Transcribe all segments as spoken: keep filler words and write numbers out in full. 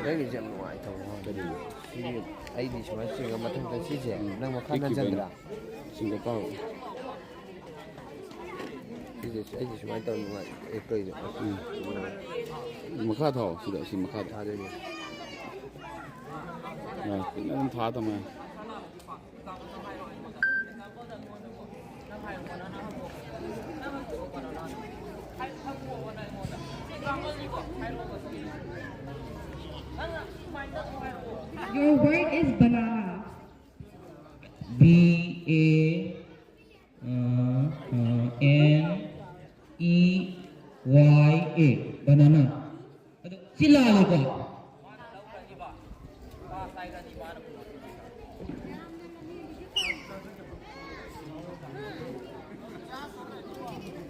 ꯅꯪꯒꯤꯁꯦ ꯌꯥꯝ ꯅꯨꯡꯉꯥꯏꯇꯕ ꯋꯥꯅꯤ꯫ ꯀꯔꯤ? ꯁꯤꯒꯤ ꯑꯩꯗꯤ ꯁꯨꯃꯥꯏꯅ ꯆꯤꯡꯉ ꯃꯊꯪꯗ ꯁꯤꯁꯦ ꯅꯪ ꯃꯈꯥ ꯅꯟꯖꯟꯗ꯭ꯔꯥ? ꯁꯤꯡꯒ ꯇꯧ꯫ ꯁꯤꯁꯦ ꯑꯩꯗꯤ ꯁꯨꯃꯥꯏꯅ ꯇꯧꯔ ꯅꯨꯡꯉꯥꯏ꯫ ꯑꯦ, ꯀꯩꯅꯣ? ꯎꯝ꯫ ꯃꯈꯥ ꯊꯥꯎ꯫ ꯁꯤꯗ ꯁꯤ ꯃꯈꯥꯗ꯫ ꯊꯥꯗꯣꯏꯅꯦ꯫ ꯑ, ꯀꯨꯏꯅ ꯑꯗꯨꯝ ꯊꯥ ꯊꯝꯃꯦ꯫ Your word is banana. B A, uh, uh, N E Y A, banana. ꯑꯗꯨ ꯁꯤ ꯂꯥꯜꯂꯦꯀꯣ?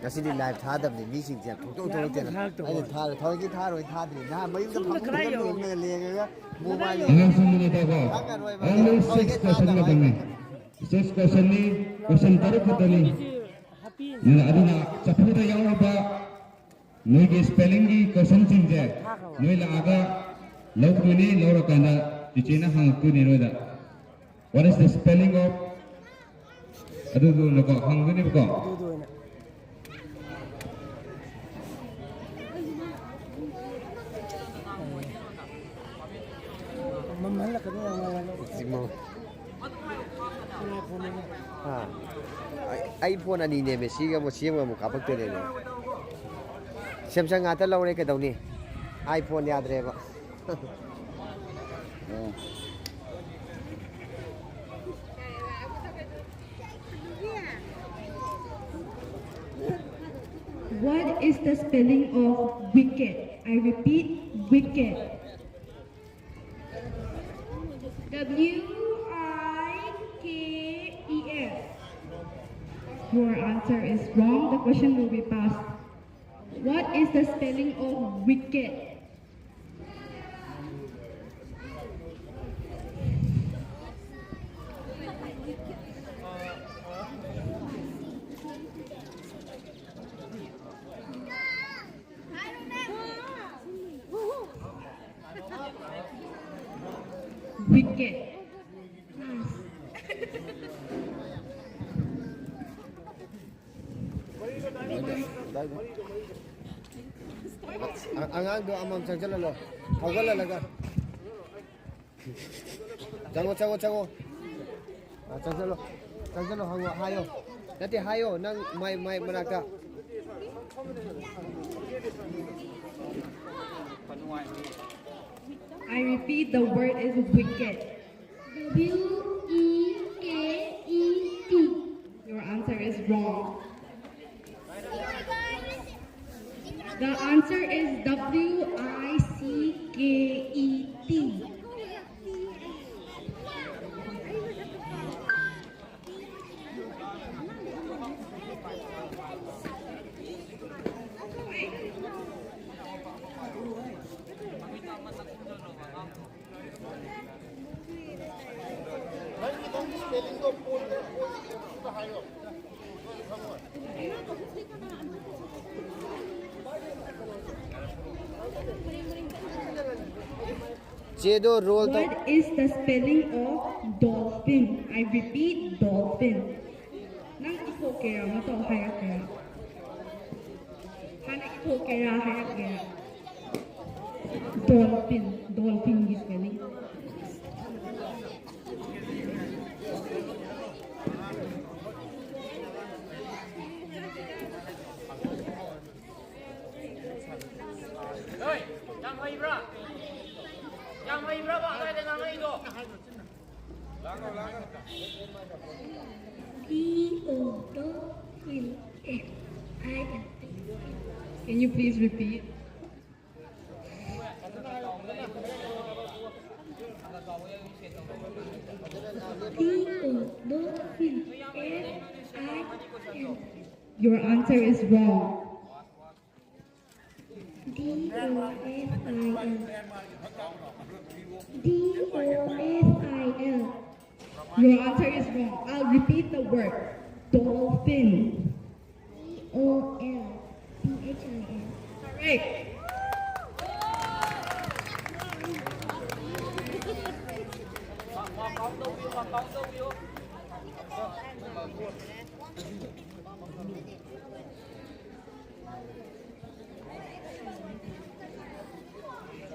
ꯉꯁꯤꯗꯤ ꯂꯥꯏꯚ ꯊꯥꯗꯕꯅꯤ, ꯃꯤꯁꯤꯡꯁꯦ ꯌꯥꯝ ꯊꯣꯛꯇꯣꯛ ꯊꯣꯛꯂꯛꯇꯦꯅ꯫ ꯌꯥꯝ ꯊꯥꯔꯛꯇꯕ ꯑꯩꯅ ꯋꯥꯅꯤ꯫ ꯊꯥꯔꯣꯏ, ꯊꯥꯔꯣꯏ ꯊꯥꯗ꯭ꯔꯤ꯫ ꯅꯍꯥꯟ ꯃꯌꯨꯝꯗ ꯁꯨꯝ ꯐꯝ ꯈꯔ ꯌꯧꯔꯦ꯫ ꯂꯦꯡꯉꯒ ꯃꯣꯕꯥꯏꯜ ꯑꯉꯥꯡꯁꯤꯡꯒꯤꯅꯦ ꯇꯥꯀꯣ꯫ ꯈꯪꯉꯔꯣꯏꯕ꯫ Only ꯍꯧꯖꯤꯛ six question ꯊꯥꯗꯕ ꯈꯛꯇꯪꯅꯦ꯫ ꯍꯥꯏꯇꯥꯔꯦ꯫ Six questionꯅꯤ, question ꯇꯔꯨꯛ ꯈꯛꯇꯅꯤ꯫ ꯑꯗꯨꯅ, ꯑꯗꯨꯅ ꯆꯐꯨꯗ ꯌꯥꯎꯔꯕ ꯅꯣꯏꯒꯤ spellingꯒꯤ questionꯁꯤꯡꯁꯦ ꯅꯣꯏ ꯂꯥꯛꯑꯒ ꯂꯧꯗꯣꯏꯅꯤ, ꯂꯧꯔꯀꯥꯟꯗ ꯆꯤꯆꯦꯅ ꯍꯪꯉꯛꯇꯣꯏꯅꯤ ꯅꯣꯏꯗ꯫ What is the spelling of? ꯑꯗꯨꯗꯨꯅꯀꯣ ꯍꯪꯗꯣꯏꯅꯦꯕꯀꯣ꯫ ꯑꯗꯨꯗꯣ ꯑꯣꯏꯅ꯫ ꯃꯝꯍꯜꯂꯛꯀꯅꯤ ꯌꯥꯝ ꯉꯥꯡꯉꯅꯨ꯫ ꯁꯤꯃꯣ꯫ ꯀꯅꯥ ꯐꯣꯟꯅꯣꯅꯦ? ꯑꯥ꯫ ꯑꯩ, ꯑꯩ ꯐꯣꯟ ꯑꯅꯤꯅꯦꯃꯦ, ꯁꯤꯒ ꯑꯃꯨꯛ, ꯁꯤ ꯑꯃꯒ ꯑꯃꯨꯛ ꯀꯥꯞꯄꯛꯇꯣꯏꯅꯦꯃꯦ꯫ ꯁꯦꯝꯁꯪ ꯉꯥꯛꯇ ꯂꯧꯔꯦ ꯀꯩꯗꯧꯅꯤ? ꯑꯥꯏꯐꯣꯟ ꯌꯥꯗ꯭ꯔꯦꯕ꯫ ꯑꯣ꯫ What is the spelling of wicket? I repeat, wicket. W I K E T. Your answer is wrong. The question will be passed. What is the spelling of wicket? Wicket. ꯑꯉꯥꯡꯗꯣ ꯑꯃꯃꯝ ꯆꯪꯁꯤꯜꯍꯜꯂꯣ꯫ ꯍꯧꯒꯠꯍꯜꯂꯒ꯫ ꯆꯪꯉꯣ, ꯆꯪꯉꯣ, ꯆꯪꯉꯣ꯫ ꯑ, ꯆꯪꯁꯤꯜꯂꯣ꯫ ꯆꯪꯁꯤꯜꯂꯣ, ꯍꯪꯉꯣ, ꯍꯥꯏꯌꯣ꯫ ꯅꯠꯇꯦ, ꯍꯥꯏꯌꯣ꯫ ꯅꯪ ꯃꯥꯏ, ꯃꯥꯏ ꯃꯅꯥꯛꯇ꯫ I repeat, the word is wicket. W E K E T. Your answer is wrong. The answer is W I C K E T. ꯆꯦꯗꯣ ꯔꯣꯜ ꯇꯧ꯫ What is the spelling of dolphin? I repeat, dolphin. ꯅꯪ ꯏꯊꯣꯛꯀꯦꯔꯥ? ꯃꯇꯧ ꯍꯥꯏꯔꯛꯀꯦꯔꯥ? ꯍꯥꯟꯅ ꯏꯊꯣꯛꯀꯦꯔꯥ ꯍꯥꯏꯔꯛꯀꯦꯔꯥ? Dolphin, dolphinꯒꯤ spelling. ꯍꯣꯏ, ꯌꯥꯝ ꯍꯩꯕ꯭ꯔꯥ? ꯌꯥꯝ ꯍꯩꯕ꯭ꯔꯥꯕ ꯑꯗꯥꯏꯗ ꯉꯥꯡꯉꯛꯏꯗꯣ? D O, dolphin, F I N. Can you please repeat? D O, dolphin, F I N. Your answer is wrong. D O F I L. D O F I L. Your answer is wrong. I'll repeat the word. Dolphin. D O L P H I N. Correct.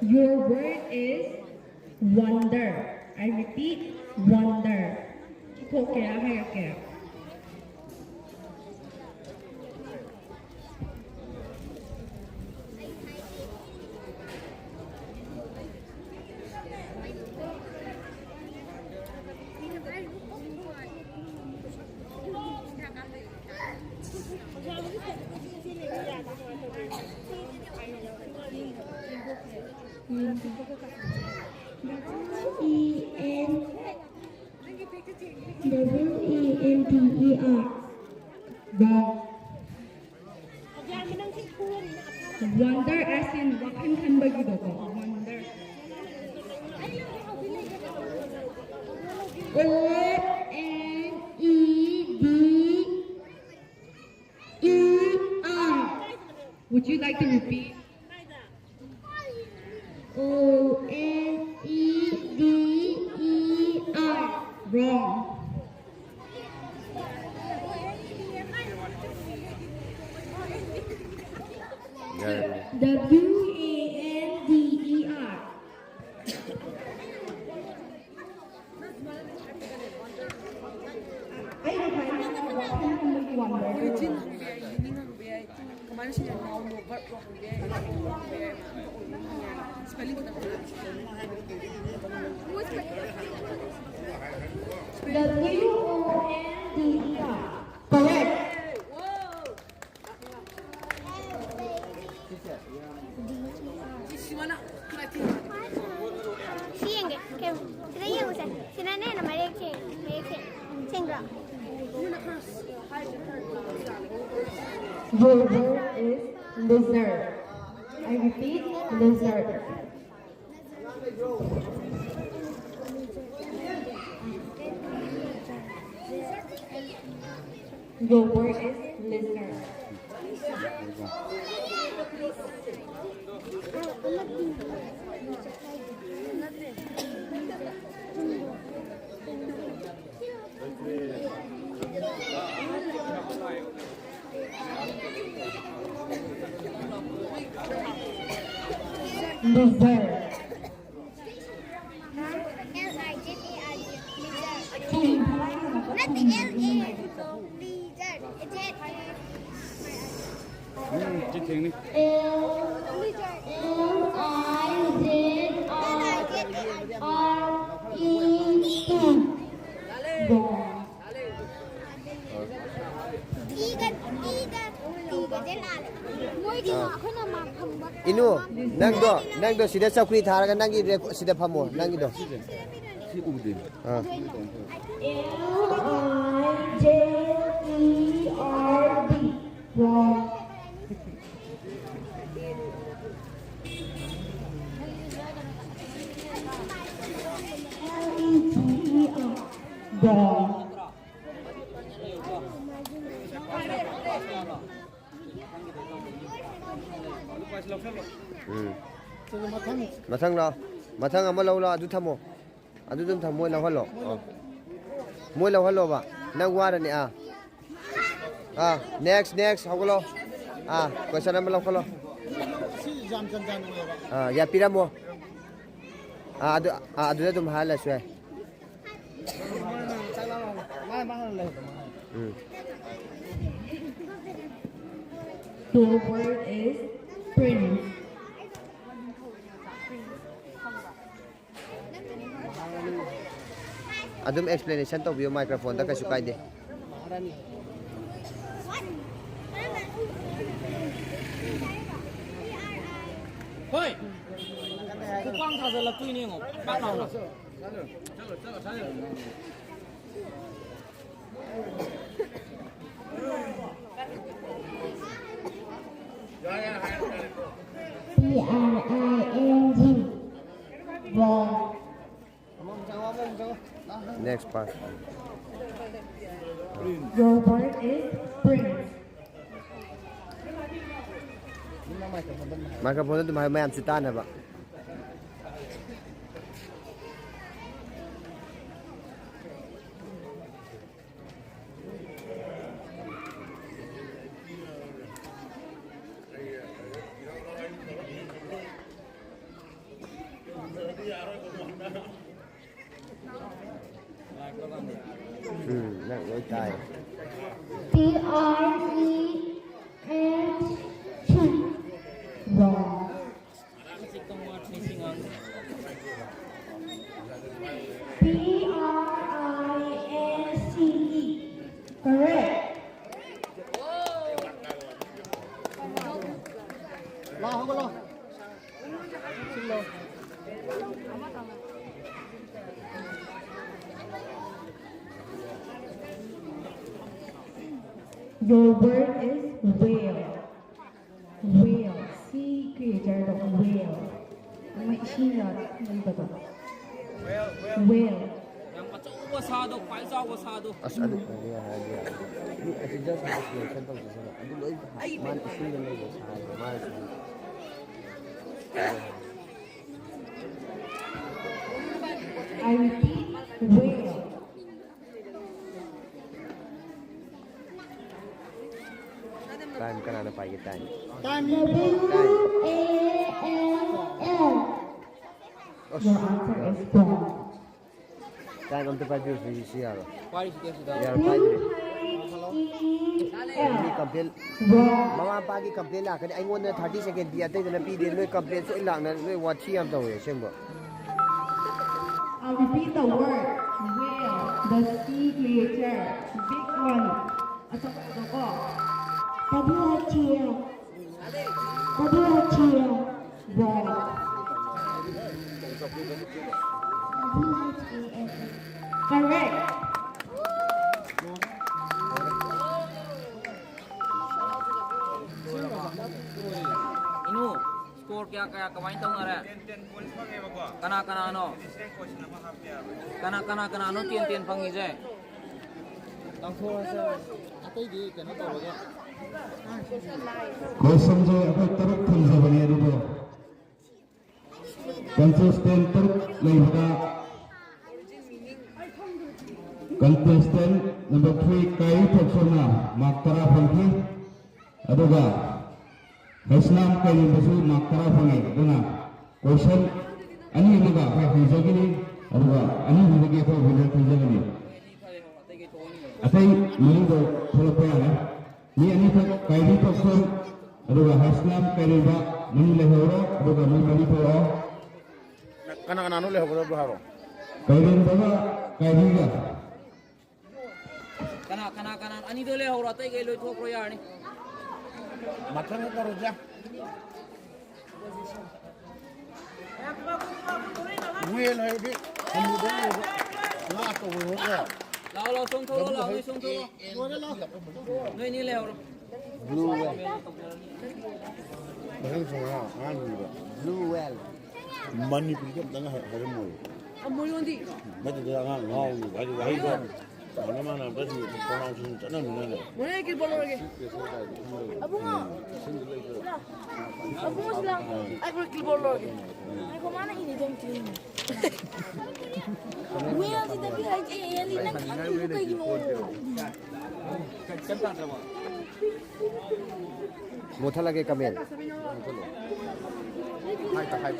Your word is wonder. I repeat, wonder. ꯀꯣꯛ ꯀꯌꯥ ꯍꯥꯏꯔꯛꯀꯦ? E N W E N D E R. Wrong. Wonder as in ꯋꯥꯈꯜ ꯈꯟꯕꯒꯤꯗꯣꯀꯣ, wonder. O N E D E R. Would you like to repeat? O N E D E R. Wrong. W A N D E R. ꯑꯩꯅ ꯍꯥꯏꯅꯤꯡꯕ ꯋꯥꯐꯝ ꯑꯃꯒꯤ ꯋꯥ origin ꯍꯪꯕ ꯌꯥꯏ, ꯃꯤꯅꯤꯡ ꯍꯪꯕ ꯌꯥꯏ, ꯀꯃꯥꯏꯅ ꯁꯤꯖꯤꯟꯅꯩꯅꯣ, ꯚꯔꯕ ꯍꯪꯕ ꯌꯥꯏ, ꯍꯪꯕ ꯌꯥꯏ, ꯃꯌꯥꯝ ꯍꯪꯕ ꯌꯥꯏ꯫ ꯁ꯭ꯄꯦꯂꯤꯡ ꯈꯤꯇꯪ ꯍꯪꯕ ꯌꯥꯏ꯫ W O N D E R. Correct. ꯁꯤ ꯌꯦꯡꯒꯦ꯫ ꯀꯩꯅꯣ? ꯁꯤꯗ ꯌꯦꯡꯉꯨꯁꯦ꯫ ꯁꯤꯅꯅꯦ ꯍꯦꯟꯅ ꯃꯌꯦꯛ ꯁꯦꯡꯉꯦ꯫ ꯃꯌꯦꯛ ꯁꯦꯡꯉꯦ꯫ ꯁꯦꯡꯕ꯭ꯔꯣ? Your word is lizard. I repeat, lizard. Your word is lizard. Lizard. L I Z A R D, lizard. Not the L A. Lizard. Z A. ꯎꯝ, ꯁꯤ ꯊꯦꯡꯅꯤ꯫ L, L I Z R E T. Wrong. ꯏꯒ, ꯏꯒ, ꯏꯒꯁꯦ ꯂꯥꯜꯂꯦ꯫ ꯃꯣꯏꯒꯤꯅ ꯑꯥ꯫ ꯑꯩꯈꯣꯏꯅ ꯃꯥ ꯐꯪꯕ ꯏꯅꯨ, ꯅꯪꯗꯣ, ꯅꯪꯗꯣ ꯁꯤꯗ ꯆꯧꯀ꯭ꯔꯤ ꯊꯥꯔꯒ ꯅꯪꯒꯤ ꯔꯦꯀꯣ-, ꯁꯤꯗ ꯐꯝꯃꯣ, ꯅꯪꯒꯤꯗꯣ꯫ ꯁꯤ ꯎꯗꯦ꯫ ꯑꯥ꯫ L I Z E R D. Wrong. L E T E R. Wrong. ꯎꯝ꯫ ꯃꯊꯪ ꯂꯥꯎ꯫ ꯃꯊꯪ ꯑꯃ ꯂꯧ ꯂꯥꯎ꯫ ꯑꯗꯨ ꯊꯝꯃꯣ꯫ ꯑꯗꯨ ꯑꯗꯨꯝ ꯊꯝꯃꯣ꯫ ꯃꯣꯏ ꯂꯧꯍꯜꯂꯣ꯫ ꯑꯣ꯫ ꯃꯣꯏ ꯂꯧꯍꯜꯂꯣꯕ꯫ ꯅꯪ ꯋꯥꯔꯅꯤ꯫ ꯑꯥ꯫ ꯑꯥ, next, next, ꯍꯧꯒꯠꯂꯣ꯫ ꯑꯥ, question ꯑꯃ ꯂꯧꯈꯠꯂꯣ꯫ ꯁꯤ ꯌꯥꯝ ꯖꯟ ꯖꯥꯟ ꯑꯣꯏꯌꯦꯕ꯫ ꯑꯥ, ꯌꯥ, ꯄꯤꯔꯝꯃꯣ꯫ ꯑꯥ, ꯑꯗꯨ, ꯑꯥ, ꯑꯗꯨꯗ ꯑꯗꯨꯝ ꯍꯥꯏꯍꯜꯂꯁꯨ ꯌꯥꯏ꯫ ꯎꯝ꯫ The word is prince. ꯑꯗꯨꯝ explanation ꯇꯧꯕꯤꯌꯨ microphone ꯗ, ꯀꯩꯁꯨ ꯀꯥꯏꯗꯦ꯫ ꯍꯣꯏ! ꯈꯨꯄꯥꯡ ꯊꯥꯖꯜꯂꯛꯇꯣꯏꯅꯦ ꯌꯦꯡꯉꯣ, ꯄꯥꯛ ꯂꯥꯎꯅ꯫ P R I N G. Wrong. Next part. Your word is prince. Microphone ꯑꯗꯨꯝ ꯍꯥꯏ, ꯃꯌꯥꯝꯁꯨ ꯇꯥꯅꯕ꯫ P R E N C E. Wrong. P R I N C E. Correct. Your word is whale. Whale. Sea creature ꯗꯣ whale. ꯑꯃ ꯏꯁꯤꯡꯗ ꯂꯩꯕꯗꯣ꯫ Whale. ꯌꯥꯝ ꯑꯆꯧꯕ ꯁꯥꯗꯣ, ꯈ꯭ꯋꯥꯏ ꯆꯥꯎꯕ ꯁꯥꯗꯣ꯫ ꯑꯁ, ꯑꯗꯨ, ꯑꯗꯨ ꯌꯥꯔꯦ, ꯑꯗꯨ ꯌꯥꯔꯦ꯫ ꯃꯤ ꯑꯁꯤ just explanation ꯇꯧꯁꯤ ꯁꯤꯗ꯫ ꯑꯗꯨ ꯂꯣꯏ ꯃꯥꯅ ꯏꯁꯤꯡꯗ ꯂꯩꯕ ꯁꯥꯗꯣ, ꯃꯥꯅ ꯁꯨꯝ I repeat, whale. Time ꯀꯅꯥꯅ ꯄꯥꯏꯒꯦ? Time. Time. W A L L. ꯑꯁ꯫ Your answer is wrong. Time ꯑꯝꯇ ꯄꯥꯏꯕꯤꯌꯨ, ꯁꯤ, ꯁꯤ ꯌꯥꯔꯣꯏ꯫ ꯄꯥꯏꯔꯤꯁꯤꯗꯤ ꯑꯁꯤꯗ꯫ ꯌꯥꯔꯣꯏ, ꯄꯥꯏꯗ꯭ꯔꯤ꯫ ꯃꯤ complain, wrong. ꯃꯃꯥ ꯃꯄꯥꯒꯤ complain ꯂꯥꯛꯀꯅꯤ꯫ ꯑꯩꯉꯣꯟꯗ thirty second ꯄꯤ, ꯑꯇꯩꯗꯅ ꯄꯤꯗꯦ꯫ ꯅꯣꯏ complain ꯁꯣꯏ ꯂꯥꯛꯅ, ꯅꯣꯏ ꯋꯥꯊꯤ ꯌꯥꯝ ꯇꯧꯋꯦ ꯑꯁꯦꯡꯕ꯫ I'll repeat the word. Whale, the sea creature, big one. ꯑꯆꯧꯕꯗꯣꯀꯣ꯫ W H A L. W H A L. Wrong. W H A L. Correct. ꯏꯅꯨ, score ꯀꯌꯥ ꯀꯌꯥ ꯀꯃꯥꯏꯅ ꯇꯧꯅꯔꯦ? Ten ten points ꯐꯪꯉꯦꯕꯀꯣ꯫ ꯀꯅꯥ ꯀꯅꯥꯅꯣ? Additional question ꯑꯃ ꯍꯥꯞꯇ ꯌꯥꯔꯣꯏ꯫ ꯀꯅꯥ ꯀꯅꯥ ꯀꯅꯥꯅꯣ ten ten ꯐꯪꯉꯤꯁꯦ? ꯂꯪꯊꯣꯛꯑꯁꯦ꯫ ꯑꯇꯩꯗꯤ ꯀꯩꯅꯣ ꯇꯧꯔꯒ꯫ Questionꯁꯦ ꯑꯩꯈꯣꯏ ꯇꯔꯨꯛ ꯊꯝꯖꯕꯅꯦ, ꯑꯗꯨꯕꯨ contestant ꯇꯔꯨꯛ ꯂꯩꯕꯗ contestant number three ꯀꯥꯏꯔꯤ ꯊꯣꯛꯆꯣꯝꯅ mark ꯇꯔꯥ ꯐꯪꯈꯤ꯫ ꯑꯗꯨꯒ ꯍꯩꯁꯅꯥꯝ ꯀꯩꯔꯦꯝꯕꯁꯨ mark ꯇꯔꯥ ꯐꯪꯉꯤ꯫ ꯑꯗꯨꯅ question ꯑꯅꯤ ꯑꯃꯒ ꯑꯩꯈꯣꯏ ꯍꯪꯖꯒꯅꯤ, ꯑꯗꯨꯒ ꯑꯅꯤꯁꯤꯗꯒꯤ ꯑꯩꯈꯣꯏ winner ꯈꯟꯖꯒꯅꯤ꯫ ꯑꯇꯩ ꯃꯔꯤꯗꯣ ꯊꯣꯛꯂꯛꯄ ꯃꯤ ꯑꯅꯤꯈꯛ, ꯀꯥꯏꯔꯤ ꯊꯣꯛꯆꯣꯝ ꯑꯗꯨꯒ ꯍꯥꯏꯁꯅꯥꯝ ꯀꯩꯔꯦꯝꯕ, ꯃꯅꯤ ꯂꯩꯍꯧꯔꯣ, ꯑꯗꯨꯒ ꯃꯣꯏ ꯃꯔꯤ ꯊꯣꯛꯑꯣ꯫ ꯀꯅꯥ ꯀꯅꯥꯅꯣ ꯂꯩꯍꯧꯒꯗꯕꯗꯣ ꯍꯥꯏꯔꯣ꯫ ꯀꯩꯔꯦꯝꯕꯒ ꯀꯥꯏꯔꯤꯒ꯫ ꯀꯅꯥ ꯀꯅꯥ ꯀꯅꯥ ꯑꯅꯤꯗꯣ ꯂꯩꯍꯧꯔꯣ, ꯑꯇꯩꯈꯩ ꯂꯣꯏ ꯊꯣꯛꯈ꯭ꯔꯣ ꯌꯥꯔꯅꯤ꯫ ꯃꯊꯪꯗ ꯇꯧꯔꯁꯦ꯫ ꯋꯦꯜ ꯍꯥꯏꯗꯤ ꯁꯃꯨꯗ꯭ꯔ ꯂꯩꯕ ꯉꯥ ꯑꯆꯧꯕ ꯅꯠꯇ꯭ꯔꯣ? ꯂꯥꯛꯑꯣ, ꯂꯥꯛꯑꯣ, ꯆꯣꯡꯊꯣꯛꯑꯣ, ꯂꯥꯛꯑꯣ, ꯅꯣꯏ ꯆꯣꯡꯊꯣꯛꯑꯣ꯫ ꯅꯣꯏ ꯑꯅꯤ ꯂꯩꯍꯧꯔꯣ꯫ Blue well. ꯃꯊꯪ ꯁꯣꯔꯥ ꯑꯉꯥꯡꯗꯨꯅꯦꯕ꯫ Blue well. ꯃꯅꯤꯄꯨꯔꯤꯗ ꯑꯝꯇꯪ ꯍꯥꯏ-, ꯍꯥꯏꯔꯝꯃꯣꯏ꯫ ꯑꯃꯣꯏꯔꯣꯟꯗꯤ? ꯅꯠꯇꯦꯗ, ꯑꯉꯥꯡ ꯉꯥꯎꯔꯤꯕ ꯍꯥꯏꯗꯤ ꯋꯥꯍꯩꯗꯣ ꯃꯥꯟꯅ ꯃꯥꯟꯅꯕꯗꯁꯨ pronunciation ꯆꯠꯅꯕꯅꯤꯅꯅꯦ꯫ ꯃꯣꯏꯅ ꯑꯩ ꯀꯤꯕꯣꯔꯗ ꯂꯧꯔꯒꯦ꯫ ꯑꯕꯨꯡꯉꯣ! ꯁꯤꯗ ꯂꯩꯕ꯫ ꯑꯕꯨꯡꯉꯣ ꯁꯤꯗ ꯂꯥꯎ꯫ ꯑꯩ ꯀꯤꯕꯣꯔꯗ ꯂꯧꯔꯒꯦ꯫ ꯉꯥꯏꯈꯣ, ꯃꯥꯅ ꯏꯅꯤꯗꯣ ꯑꯝꯇ ꯌꯦꯡꯉꯣ꯫ ꯋꯦꯜꯁꯤꯗꯒꯤ ꯍꯥꯏꯁꯦ ꯑꯦꯜꯂꯤ ꯅꯪ ꯈꯪꯉꯤꯗꯨ ꯀꯩꯒꯤꯅꯣ? ꯃꯨꯊꯠꯂꯒꯦ ꯀꯃꯦꯟ꯫ ꯃꯨꯊꯠꯂꯣ꯫ ꯍꯥꯏ ꯇ ꯍꯥꯏ꯫